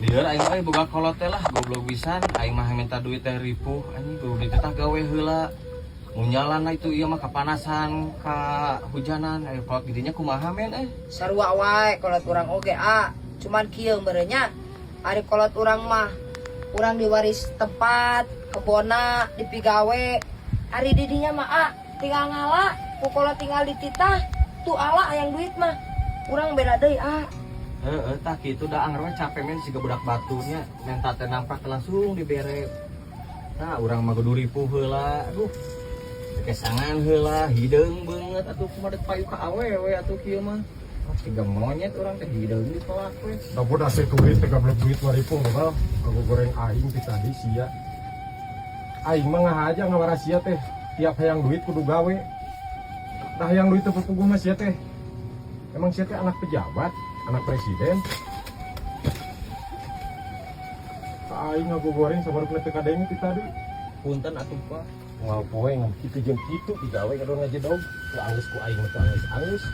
Lieur aing euy boga kolot teh lah, goblok pisan. Aing mah minta duit teh ripuh anjing, kudu dititah gawe heula. Munyalan lah itu ieu mah kapanasan, kahujanan. Ayo kolot didinya kumaha men eh? Sarua wae kolot urang oge, ah. Cuman kieu meureun nya. Ari kolot urang mah urang diwaris tempat, kebona, dipigawe. Ari didinya mah, ah, tinggal ngala, ku kolot tinggal dititah, tuh ala hayang duit mah. Urang beda deui, ah. Heeh, tah kitu da anger we capek men, siga budak batunya menta teh nampak langsung dibere. Nah, urang mah kudu ripuh heula. Aduh. Kesangan heula, hideung beungeut atuh, kumaha dek payu ka awewe atuh kieu mah. Ah, siga monyet urang teh, hideung ditolak we. Dapur asli duit teh gablek duit 2000 ngobrol. Aku goreng aing ti tadi sia. Aing mah ngahaja ngawara sia teh. Tiap hayang duit kudu gawe. Tah hayang duit teh puguh mah sia teh. Emang sia teh anak pejabat, anak presiden. Ka aing ngaku goreng sabarupna teu kadenge ti tadi. Punten atuh, Pak. Moal poe ngan kitu jeung kitu digawe ngadon ngajedog. Teu anggeus ku aing mah teu anggeus-anggeus.